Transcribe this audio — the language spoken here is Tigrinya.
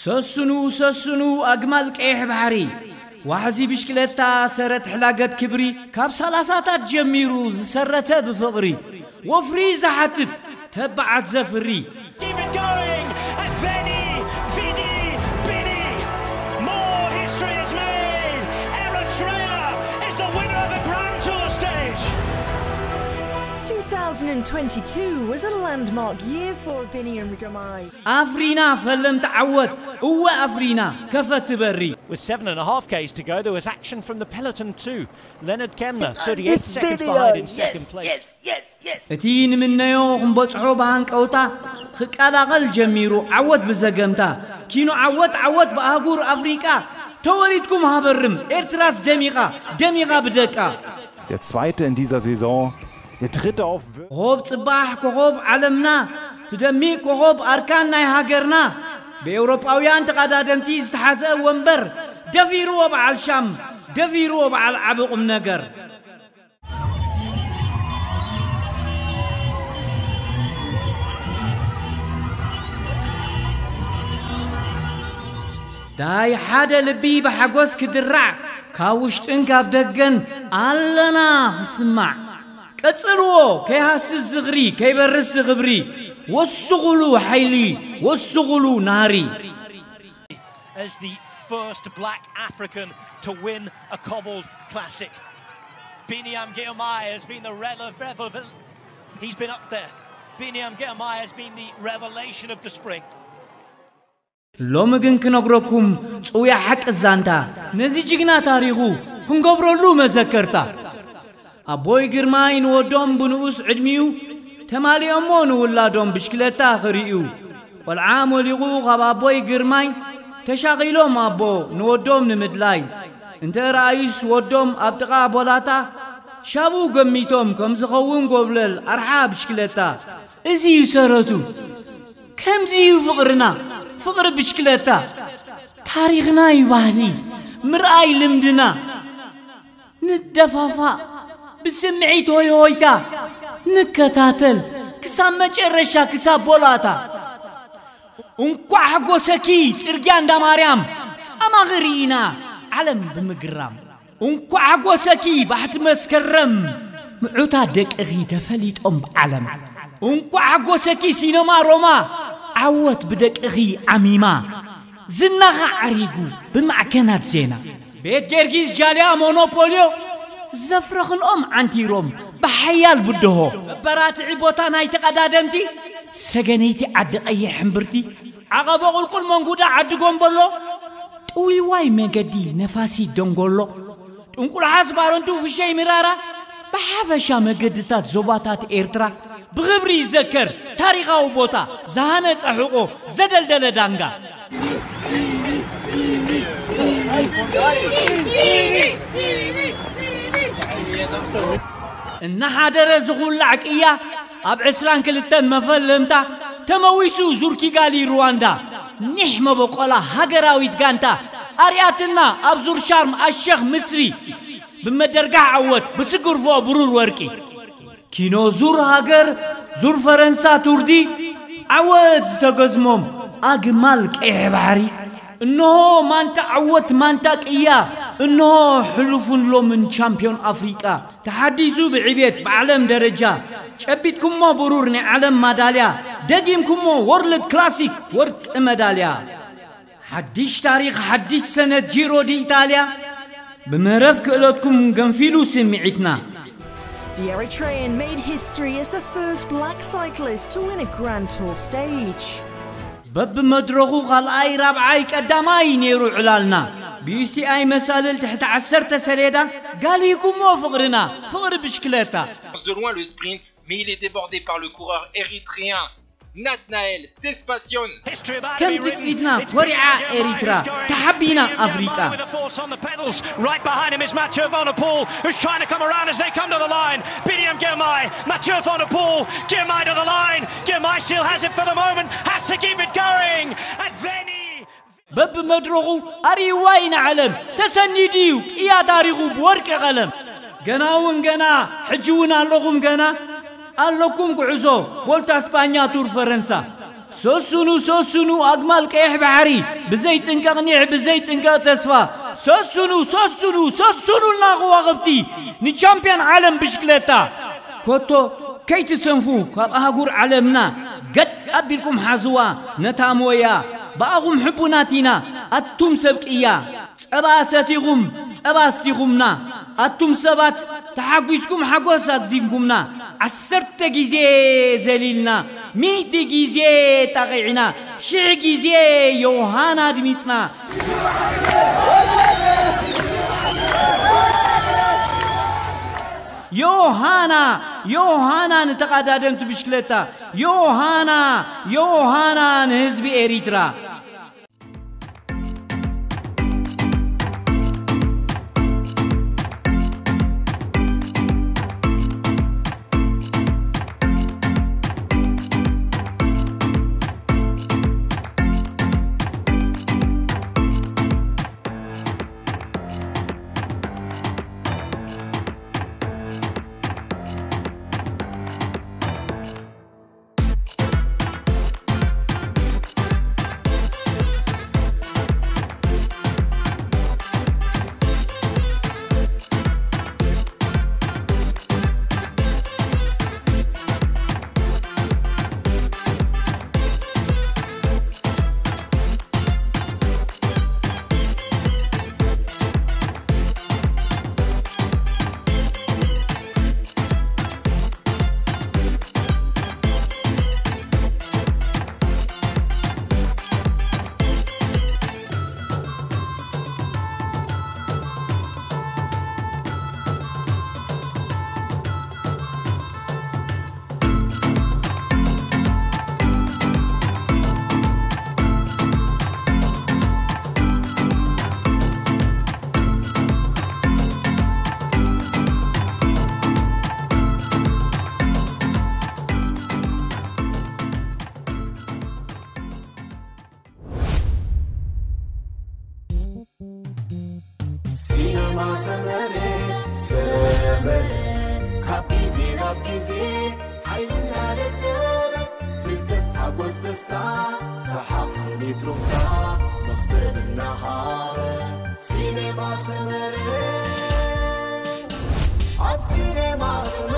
ሰስኑ ሰስኑ ኣግማል ቀይሕ ባሕሪ፣ ዋሕዚ ብሽክለታ ሰረት ሕላገት ክብሪ፣ ካብ ሰላሳታት ጀሚሩ ዝሰረተ ብፍቕሪ፣ ወፍሪ ዝሓትት ተባዓት ዘፍሪ። Keep it going, and Veni Vidi Bini. More history is made. Eritrea is the winner of the Grand Tour stage. two thousand twenty-two was a landmark year for Biniam Girmay. ኣፍሪና ፈለምቲ ዓወት፣ እወ ኣፍሪና ከፈት ትበሪ። With seven and a half Ks to go, there was action from the peloton too. Leonard Kemna, thirty-eight seconds behind in second place. እቲ ንምነዮ ክንበጽሖ ብሃንቀውታ ክቀላቐል ጀሚሩ ዓወት ብዘገምታ። ኪኖ ዓወት ዓወት ብኣህጉር ኣፍሪቃ። ተወሊድኩም ሃበርም ኤርትራስ ደሚቓ፣ ደሚቓ ብደቃ። Der zweite in dieser Saison, der dritte auf ኮኾብ ጽባሕ ኮኾብ ዓለምና፣ ትደሚቕ ኮኾብ ኣርካን ናይ ሃገርና። ብኤውሮጳውያን ተቐዳደምቲ ዝተሓዘ ወንበር፣ ደፊርዎ በዓል ሻም፣ ደፊርዎ በዓል ዓቢ ቁም ነገር። ዳይ ሓደ ልቢ ብሓጎስ ክድራዕ፣ ካብ ውሽጥን ካብ ደገን ኣለና ክስማዕ። ቀጽልዎ፣ ከይሃስስ ዝኽሪ፣ ከይበርስ ዝኽብሪ፣ ወስኹሉ ሓይሊ፣ ወስኹሉ ናህሪ። As the first black African to win a cobbled classic. Biniam Girmay has been the revel- revel- he's been up there. Biniam Girmay has been the revelation of the spring. ሎሚ ግን ክነግረኩም ጽውያ ሓቂ ዛንታ፣ ነዚ ጅግና ታሪኹ ክንገብረሉ መዘከርታ። ኣቦይ ግርማይ ንወዶም ብንኡስ ዕድሚኡ ተማሊኦሞ ንውላዶም ብሽክለታ ክርእዩ። ቆልዓ ሞሊቑ ካብ ኣቦይ ግርማይ ተሻቒሎም ኣቦ ንወዶም ንምድላይ። እንተ ረኣዩስ ወዶም ኣብ ጥቓ ቦላታ ሻቡ ገሚቶም ከም ዝኸውን ጎብለል ኣርሓ ብሽክለታ። እዚ እዩ ሰረቱ። ከምዚ እዩ ፍቕርና፣ ፍቕሪ ብሽክለታ። ታሪኽና እዩ ባህሊ፣ ምርኣይ ልምድና። ንደፋፋእ፣ ብስምዒት ሆይ ሆይታ ንከታተል፣ ክሳብ መጨረሻ፣ ክሳብ ቦላታ። እንኳዕ ሓጎሰኪ ጽርግያ እንዳ ማርያም፣ ጻማኺ ርኢና ዓለም ብምግራም። እንኳዕ ሓጎሰኪ ባሕቲ መስከረም፣ ምዑታት ደቅኺ ተፈሊጦም ብዓለም። እንኳዕ ሓጎሰኪ ሲነማ ሮማ፣ ዓወት ብደቅኺ ዓሚማ። ዝናኻ ዓሪጉ ብማዕከናት ዜና። ቤት ጊዮርጊስ ጃልያ ሞኖፖልዮ፣ ዘፍረኽንኦም ዓንቲሮም ብሓያል ብድሆ። መበራትዒ ቦታ ናይ ተቐዳደምቲ፣ ሰገነይቲ ዓዲ ቀይሕ ሕምብርቲ። ዓቐቦ ቁልቁል መንጉዳ ዓዲ ጎምበሎ፣ ጥውይዋይ መገዲ ነፋሲት ደንጎሎ፣ ጥንቁልሓስ ባረንቱ ፍሸይ ሚራራ፣ ብሓፈሻ መገድታት ዞባታት ኤርትራ ብኽብሪ ይዘከር። ታሪኻዊ ቦታ ዝሃነጸ ሕቖ ዘደልደለ ዳንጋ። እናሓደረ ዝኹላዕ ቅያ ኣብ ዕስራን ክልተን መፈለምታ ተመዊሱ ዙር ኪጋሊ ሩዋንዳ። ኒሕ መበቆላ ሃገራዊት ጋንታ ኣርያትና ኣብ ዙር ሻርም ኣሸኽ ምስሪ ብመደርጋሕ ዓወት ብስጉርፎ ብሩር ወርቂ። ኪኖ ዙር ሃገር፣ ዙር ፈረንሳ ቱርዲ ዓወት ዝተገዝሞም ኣግማል ቀይሕ ባሕሪ። እንሆ ማንታ ዓወት ማንታ ቅያ፣ እንሆ ሕሉፉን ሎምን ቻምፒዮን ኣፍሪቃ። ተሓዲሱ ብዕቤት ብዓለም ደረጃ፣ ጨቢጥኩሞ ብሩር ናይ ዓለም ማዳልያ፣ ደጊምኩሞ ወርልድ ክላሲክ ወርቂ መዳልያ። ሓድሽ ታሪኽ ሓድሽ ሰነድ ጂሮ ዲ ኢጣልያ፣ ብምህረፍ ክእለትኩም ገንፊሉ ስምዒትና። The Eritrean made history as the first black cyclist to win a Grand Tour stage. በብመድረኹ ካልኣይ ራብዓይ ቀዳማይ ነይሩ ዕላልና። ብዩሲኣይ መሳልል ትሕቲ ዓሰርተ ሰሌዳ ጋልሂኩሞ ፍቕርና ፍቕሪ ብሽክለታ። De loin le sprint, mais il est débordé par le coureur érythréen Nathnaël Tesfatsion. ከም ትጽቢትና ኮሪዓ ኤሪትራ፣ ተሓቢና ኣፍሪቃ። With a force on the pedals. Right behind him is Mathieu Van Der Poel, who's trying to come around as they come to the line. Biniam Girmay, Mathieu Van Der Poel, Girmay to the line. Girmay still has it for the moment, has to keep it going. And Veni. በብመድረኹ ኣርእይዋ ኢና ዓለም፣ ተሰኒዱ እዩ ቅያ ታሪኹ ብወርቂ ቀለም። ገና እውን ገና፣ ሕጂ እውን ኣለኹም ገና፣ ኣለኩም ጉዕዞ ቮልታ ስጳኛ ቱር ፈረንሳ። ሰስኑ ሰስኑ ኣግማል ቀይሕ ባሕሪ ብዘይ ጽንቀቕ ኒሕ ብዘይ ጽንቀቕ ተስፋ ሰስኑ ሰስኑ ሰስኑልና ከዋኽብቲ ንቻምፕዮን ዓለም ብሽክለታ ኮቶ ከይትሰንፉ ካብ ኣህጉር ዓለምና ገድ ኣቢልኩም ሓዝዋ ነታ ሞያ ብኣኹም ሕቡናት ኢና ኣቱም ሰብ ቅያ ጸባ ሰቲኹም ጸባ ኣስቲኹምና ኣቱም ሰባት ተሓጒስኩም ሓጎስ ኣግዚምኩምና ዓሰርተ ግዜ ዘሊልና ሚእቲ ግዜ ጣቒዕና ሽሕ ግዜ ዮሃና ድሚጽና ዮሃና ዮሃና ንተቓዳደምቲ ብሽክለታ ዮሃና ዮሃና ንህዝቢ ኤሪትራ ሲነማ ሰመረ ሰመረ ካብ ግዜ ናብ ግዜ ሓይልና ደደበ ፍልጠት ሓጎስ ደስታ ሰሓቕ ስኒት ሩፍታ መኽሰብ እናሃበ ሲነማ ሰመረ ኣብ ሲነማ ሰመረ